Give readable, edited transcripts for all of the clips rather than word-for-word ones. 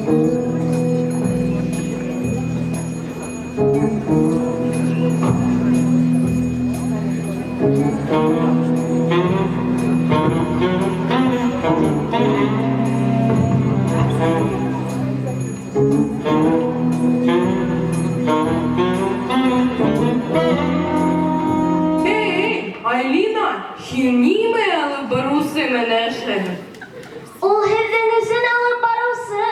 Эй, Айлина, һин нимә алып барыусы менән эшләйһең? Ул һеҙҙең өсөн алып барыусы,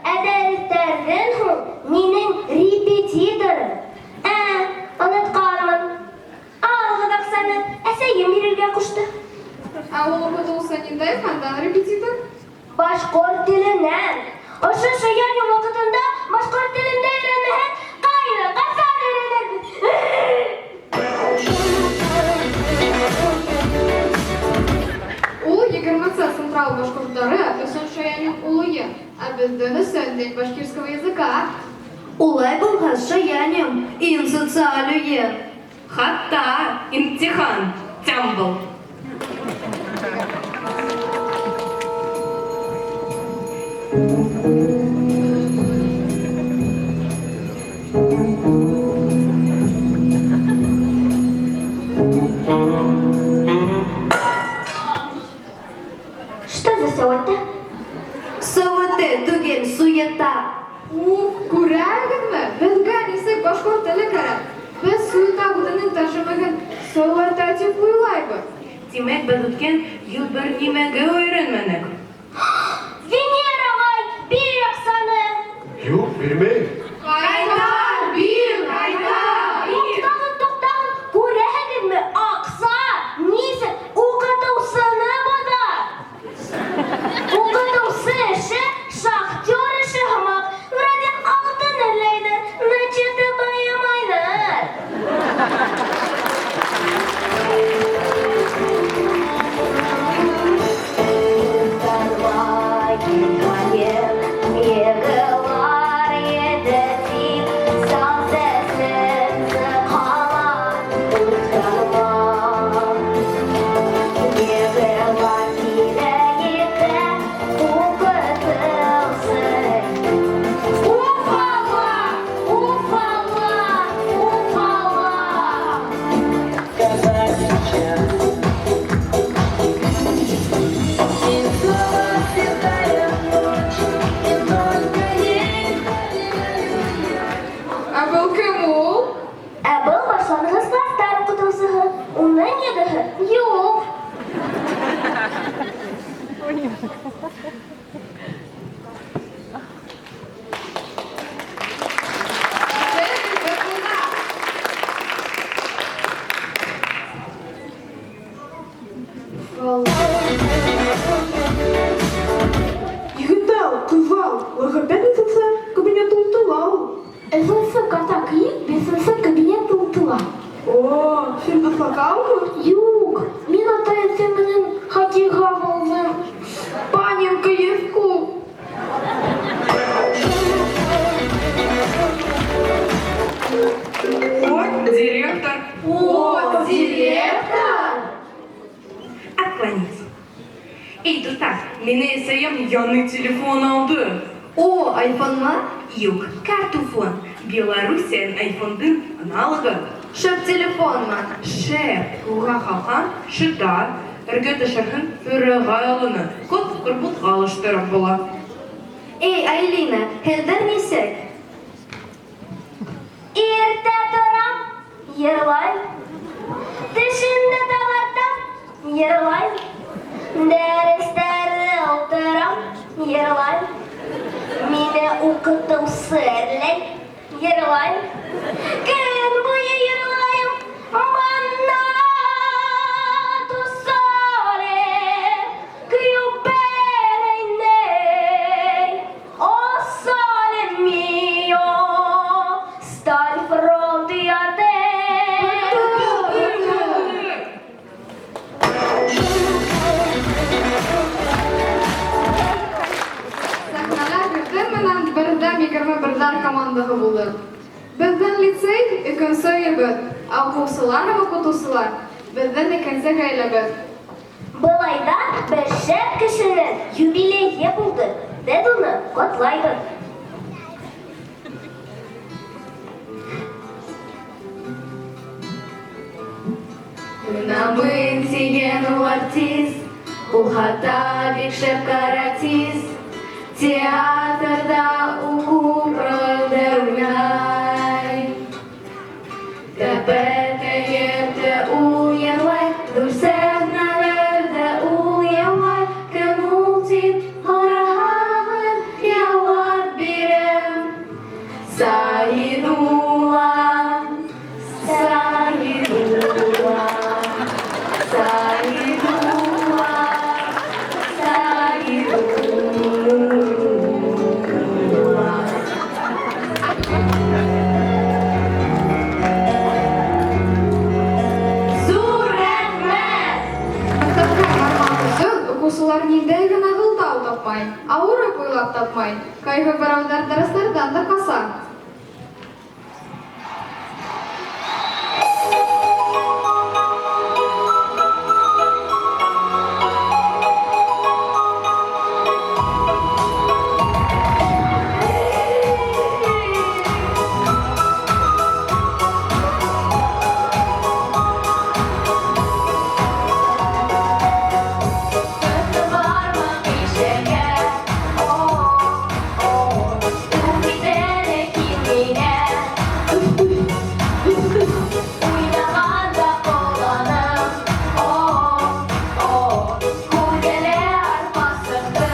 ә дәрестәрҙән һуң минең репетиторым. Ә, онотҡанмын. Алығыҙ аҡсаны, әсәйем бирергә ҡушты. Ә ул уҡытыусы ниндәй фәндән репетитор? Башҡорт теленән. Ошо шаяньо ваҡытында башҡорт телен дә өйрәнмәһәк, ҡайҙа, ҡасан өйрәнербеҙ? Ул егерменсе Централ башҡорттары өсөн шаяньо оло йыл, ә беҙҙең өсөн День башкирского языка. Улай булһа, шаяньо, иң социаль уйын. Хатта имтихан тәм был. Что за сауатта? Сауаты түгел, суета. Уф, күрәһегеҙме? Беҙгә нисек башҡорт теле кәрәк. Беҙ суета һүҙенең тәржемәһен сауата тип уйлайбыҙ. Тимәк, беҙ үткән йыл бер нимәгә өйрәнмәнек. Венера ағай, бир аҡсаны! Юҡ, бирмәйем. Ҡайтар, бир, ҡайтар! Туҡтағыҙ, туҡтағыҙ, күрәһегеҙме? Аҡса нисек уҡытыусыны боҙа. Уҡытыусы эше шахтер эше һымаҡ. Вроде алтын эҙләйҙәр, но чё-то байымайҙар. Уф Алла! Уф Алла! Уф Алла! Ә был кем ул? Ә был башланғыс кластар уҡытыусыһы. Уның ЕГЭһы юҡ. Беҙ беҙ бында. Егеттәр, ҡыҙҙар, логопед бесенсе кабинет ултыра. Өсөнсө карта кейеп, бесенсе кабинет ултыра. О, һин дуҫлаҡалмы? Юҡ, мин атай-әсәй менән хоккейға булдым. Паненко Евку. О, директор. О, директор! Отклонить. Эй, дуҫтар, минең әсәйем яңы телефон алды. О, айфонмы? Юҡ, картуфон. Белоруссияның айфондың аналогы. Шәп телефонмы? Шәп, уға һалһаң, шыта, эргә төшөрһәң, фөрәгә алына. Күп ҡорбутҡа алыштырып була. Эй, Айлина, хәлдәр нисек? Иртә торам, йырлайым. Тешемде таҙартам, йырлайым. Дәрестәрҙе ултырам, йырлайым. Мине уҡытыусы әрләй, йырлайым. Көн буйы йырлайым. Mannato sole, che bene in O sole mio, sta di fronte a te. Сәхнәлә беҙҙең менән берҙәм 21-ҙәр командаһы булды. Беҙҙең лицей икенсе өйөбөҙ, ә уҡыусылар һәм уҡытыусылар беҙҙең икенсе ғаиләбеҙ. Был айҙа бер шәп кешенең юбилейы булды. Беҙ уны ҡотлайбыҙ. икән ул артист, ул хатта бик шәп каратист. Театрҙа ул күп ролдә уйнай. Тәпәтәйепте ул йырлай, ҙур сәхнәләрҙә ул яулай. Кем ул тип һораһағыҙ, яуап бирәм. Заһидулла, Заһидулла, Заһидулла, Заһидулла. Ҙур рәхмәт! Мәктәпкә бармау өсөн уҡыусылар ниндәй генә һылтау тапмай, ауырып уйлап тапмай. Ҡайһы берәүҙәр дәрестәрҙән дә ҡаса. Бармаҡ ишәгә, о, ул китә лә килмәй. Уйнағанда ҡоланым, о, күргәлә артҡа сыҡты.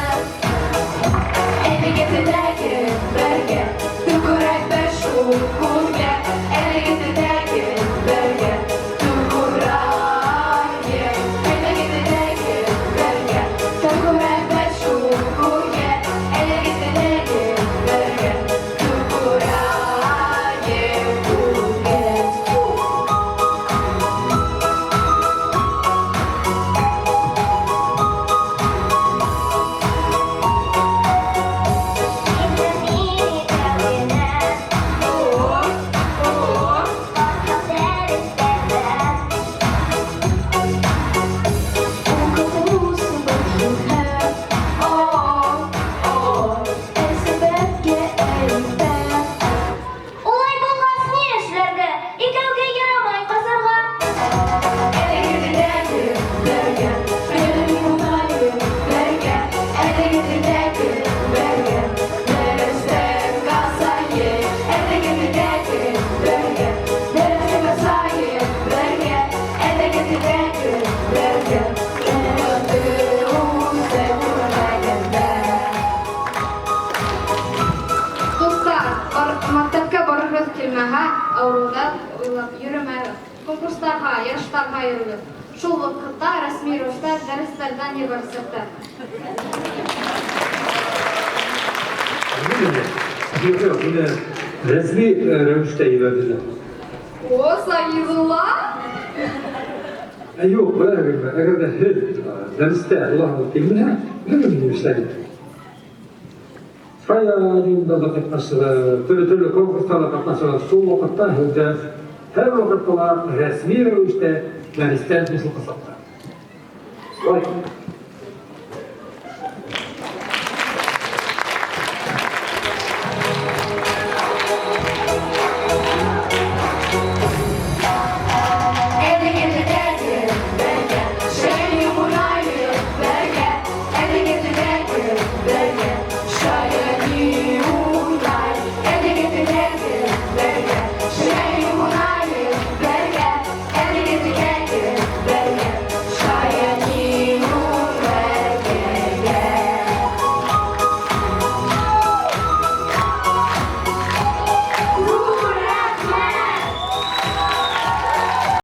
Әлеге төндәге бергә, Түгәрәктә шул күлгә, Әлеге төндәге бергә, Түгәрәк. Әлеге төндәге бергә, Түгәрәктә шул күлгә, Әлеге төндәге бергә, Түгәрәк күлгә. Улай булғас, ни эшләргә? Икәүгә ярамай ҡасырға. Әлеге төндәге бергә, бергә, әлеге төндәге бергә, дәрестән ҡасайыҡ. Әлеге төндәге бергә, дәрестән ҡасайыҡ бергә, әлеге төндәге бергә, уҡыты үҙе күрмәгәндә. Дуҫтар, мәктәпкә барығыҙ килмәһә, ауырыуҙар уйлап йөрөмәгеҙ. Конкурстарға, ярыштарға йөрөгөҙ. Шул ваҡытта рәсми рәүештә дәрестәрҙән ебәрсәктәр. Юҡ, юҡ, мине рәсми рәүештә ебәрҙеләр. О, Заһидулла! Ә, юҡ, бына әгәр ҙә һеҙ дәрестә уларға килмәһә, белмәйем ни эшләйем. Шаянында ла ҡатнашығыҙ, төрлө-төрлө конкурстарҙа ҡатнашығыҙ. Шул ваҡытта һеҙҙә һәр ваҡытта ла рәсми рәүештә дәрестән бушатасаҡтар. Шулай.